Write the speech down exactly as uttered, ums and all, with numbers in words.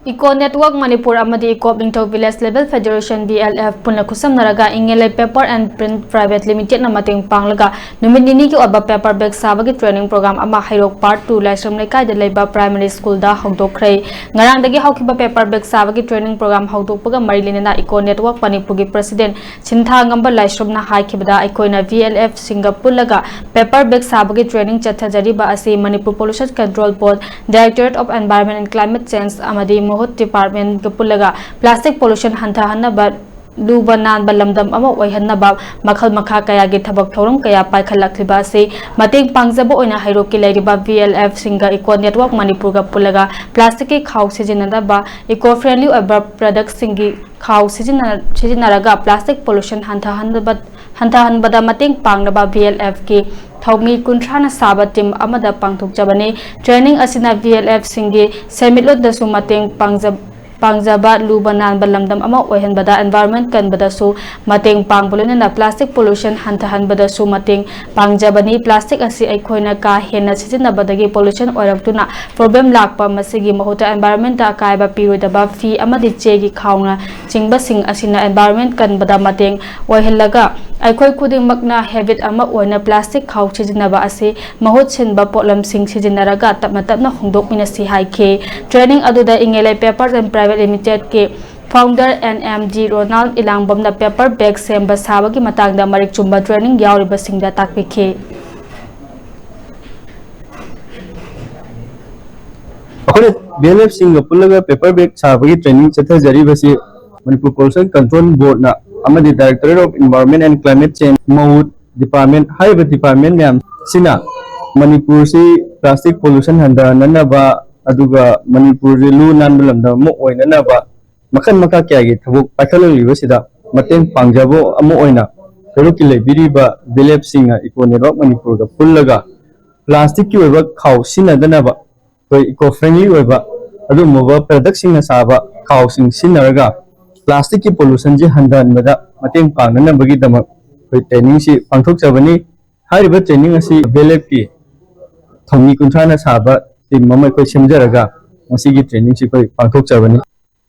Eco Network Manipur ꯑꯃꯗꯤ Eco Ningthou Village Level Federation, V L F, ꯄꯨꯟꯅ ꯈꯨꯠꯁꯝꯅꯔꯒ ꯏꯪꯉꯦꯂꯩ Paper and Print Private Limited ꯅ ꯃꯇꯦꯡ ꯄꯥꯡꯂꯒ ꯅꯨꯃꯤꯠ ꯅꯤꯅꯤꯒꯤ ꯑꯣꯏꯕ paper bag ꯁꯥꯕꯒꯤ training program ꯑꯃ ꯍꯩꯔꯣꯛ Part two ꯂꯥꯏꯁ꯭ꯔꯝ ꯂꯩꯀꯥꯏꯗ ꯂꯩꯕ primary school ꯗ ꯍꯧꯗꯣꯛꯈ꯭ꯔꯦ꯫ ꯉꯔꯥꯡꯗꯒꯤ ꯍꯧꯈꯤꯕ paper bag ꯁꯥꯕꯒꯤ training program ꯍꯧꯗꯣꯛꯄꯒ ꯃꯔꯤ ꯂꯩꯅꯅ Eco Network ꯃꯅꯤꯄꯨꯔꯒꯤ president ꯁꯤꯟꯊꯥꯉꯝꯕ ꯂꯥꯏꯁ꯭ꯔꯝꯅ ꯍꯥꯏꯈꯤꯕꯗ, ꯑꯩꯈꯣꯏꯅ V L F ꯁꯤꯡꯒ ꯄꯨꯜꯂꯒ paper bag ꯁꯥꯕꯒꯤ training ꯆꯠꯊꯖꯔꯤꯕ ꯑꯁꯤ Manipur Pollution Control Board, Directorate of Environment and Climate Change ꯑꯃꯗꯤ ꯃꯍꯨꯠ department ꯀ ꯄꯨꯜꯂꯒ plastic pollution ꯍꯟꯊꯍꯟꯅꯕ ꯂꯨꯕ ꯅꯥꯟꯕ ꯂꯝꯗꯝ ꯑꯃ ꯑꯣꯏꯍꯟꯅꯕ ꯃꯈꯜ ꯃꯈꯥ ꯀꯌꯥꯒꯤ ꯊꯕꯛ ꯊꯧꯔꯝ ꯀꯌꯥ ꯄꯥꯏꯈꯠꯂꯛꯂꯤꯕ ꯑꯁꯤ ꯃꯇꯦꯡ ꯄꯥꯡꯖꯕ ꯑꯣꯏꯅ ꯍꯩꯔꯣꯛꯀꯤ ꯂꯩꯔꯤꯕ V L F ꯁꯤꯡꯒ Eco Network ꯃꯅꯤꯄꯨꯔꯒ ꯄꯨꯜꯂꯒ plastic ꯀꯤ ꯈꯥꯎ ꯁꯤꯖꯤꯟꯅꯗꯕ, eco friendly ꯑꯣꯏꯕ product ꯁꯤꯡꯒꯤ ꯈꯥꯎ ꯁꯤꯖꯤꯟꯅ-, ꯁꯤꯖꯤꯟꯅꯔꯒ plastic pollution ꯍꯟꯊꯍꯟꯕ, ꯍꯟꯊꯍꯟꯕꯗ ꯃꯇꯦꯡ ꯄꯥꯡꯅꯕ V L F ꯀꯤ ꯊꯧꯃꯤ ꯀꯨꯟꯊ꯭ꯔꯥꯅ ꯁꯥꯕ team ꯑꯃꯗ ꯄꯥꯡꯊꯣꯛꯆꯕꯅꯤ꯫ Training ꯑꯁꯤꯅ V L F ꯁꯤꯡꯒꯤ ꯁꯦꯟꯃꯤꯠꯂꯣꯟꯗꯁꯨ ꯃꯇꯦꯡ ꯄꯥꯡꯖ-, ꯄꯥꯡꯖꯕ, ꯂꯨꯕ ꯅꯥꯟꯕ ꯂꯝꯗꯝ ꯑꯃ ꯑꯣꯏꯍꯟꯕꯗ, environment ꯀꯟꯕꯗꯁꯨ ꯃꯇꯦꯡ ꯄꯥꯡꯕ ꯂꯣꯏꯅꯅ plastic pollution ꯍꯟꯊꯍꯟꯕꯗꯁꯨ ꯃꯇꯦꯡ ꯄꯥꯡꯖꯕꯅꯤ꯫ Plastic ꯑꯁꯤ ꯑꯩꯈꯣꯏꯅ ꯀꯥ ꯍꯦꯟꯅ ꯁꯤꯖꯤꯟꯅꯕꯗꯒꯤ pollution ꯑꯣꯏꯔꯛꯇꯨꯅ problem ꯂꯥꯛꯄ, ꯃꯁꯤꯒꯤ ꯃꯍꯨꯠꯇ environment ꯇ ꯑꯀꯥꯏꯕ ꯄꯤꯔꯣꯏꯗꯕ ꯐꯤ ꯑꯃꯗꯤ ꯆꯦꯒꯤ ꯈꯥꯎꯅ ꯆꯤꯡꯕꯁꯤꯡ ꯑꯁꯤꯅ environment ꯀꯟꯕꯗ ꯃꯇꯦꯡ ꯑꯣꯏꯍꯜꯂꯒ, ꯑꯩꯈꯣꯏ ꯈꯨꯗꯤꯡꯃꯛꯅ habit ꯑꯃ ꯑꯣꯏꯅ plastic ꯈꯥꯎ ꯁꯤꯖꯤꯟꯅꯕ ꯑꯁꯤ ꯃꯍꯨꯠ ꯁꯤꯟꯕ ꯄꯣꯠꯂꯝꯁꯤꯡ ꯁꯤꯖꯤꯟꯅꯔꯒ ꯇꯞꯅ ꯇꯞꯅ ꯍꯣꯡꯗꯣꯛꯃꯤꯟꯅꯁꯤ ꯍꯥꯏꯈꯤ꯫ Training ꯑꯗꯨꯗ ꯏꯪꯉꯦꯂꯩ Papers and Private Limited ꯀꯤ founder N M D ꯔꯣꯅꯥꯜ ꯏꯂꯥꯡꯕꯝꯅ paper bag ꯁꯦꯝꯕ ꯁꯥꯕꯒꯤ ꯃꯇꯥꯡꯗ ꯃꯔꯤꯛ ꯆꯨꯝꯕ training ꯌꯥꯎꯔꯤꯕꯁꯤꯡꯗ ꯇꯥꯛꯄꯤꯈꯤ꯫ ꯑꯩꯈꯣꯏꯅ V L F ꯁꯤꯡꯒ ꯄꯨꯜꯂꯒ paper bag ꯁꯥꯕꯒꯤ training ꯆꯠꯊꯖꯔꯤꯕꯁꯤ Manipur Pollution Control Board ꯅ ꯑꯃꯗꯤ Directorate of Environment and Climate Change, ꯃꯍꯨꯠ department, ꯍꯥꯏꯔꯤꯕ department ꯃꯌꯥꯝꯁꯤꯅ ꯃꯅꯤꯄꯨꯔꯁꯤ plastic pollution ꯍꯟꯊꯍꯟꯅꯅꯕ, ꯑꯗꯨꯒ ꯃꯅꯤꯄꯨꯔꯁꯤ ꯂꯨ ꯅꯥꯟꯕ ꯂꯝꯗꯝ ꯑꯃ ꯑꯣꯏꯅꯅꯕ ꯃꯈꯜ ꯃꯈꯥ ꯀꯌꯥꯒꯤ ꯊꯕꯛ ꯄꯥꯏꯈꯠꯂꯛꯂꯤꯕꯁꯤꯗ ꯃꯇꯦꯡ ꯄꯥꯡꯖꯕ ꯑꯃ ꯑꯣꯏꯅ ꯍꯩꯔꯣꯛꯀꯤ ꯂꯩꯕꯤꯔꯤꯕ V L F ꯁꯤꯡꯅ Eco Network ꯃꯅꯤꯄꯨꯔꯒ ꯄꯨꯜꯂꯒ plastic ꯀꯤ ꯑꯣꯏꯕ ꯈꯥꯎ ꯁꯤꯖꯤꯟꯅꯗꯅꯕ ꯑꯩꯈꯣꯏ eco friendly ꯑꯣꯏꯕ ꯑꯗꯨꯒꯨꯝꯂꯕ product ꯁꯤꯡꯅ ꯁꯥꯕ ꯈꯥꯎꯁꯤꯡ ꯁꯤꯖꯤꯟꯅꯔꯒ plastic ꯀꯤ pollution ꯁꯤ ꯍꯟꯊꯍꯟꯕꯗ ꯃꯇꯦꯡ ꯄꯥꯡꯅꯅꯕꯒꯤꯗꯃꯛ ꯑꯩꯈꯣꯏ training ꯁꯤ ꯄꯥꯡꯊꯣꯛꯆꯕꯅꯤ꯫ ꯍꯥꯏꯔꯤꯕ training ꯑꯁꯤ V L F ꯀꯤ ꯊꯧꯃꯤ ꯀꯨꯟꯊ꯭ꯔꯥꯅ ꯁꯥꯕ team ꯑꯃ ꯑꯩꯈꯣꯏ ꯁꯦꯝꯖꯔꯒ ꯉꯁꯤꯒꯤ trainingꯁꯤ ꯑꯩꯈꯣꯏ ꯄꯥꯡꯊꯣꯛꯆꯕꯅꯤ꯫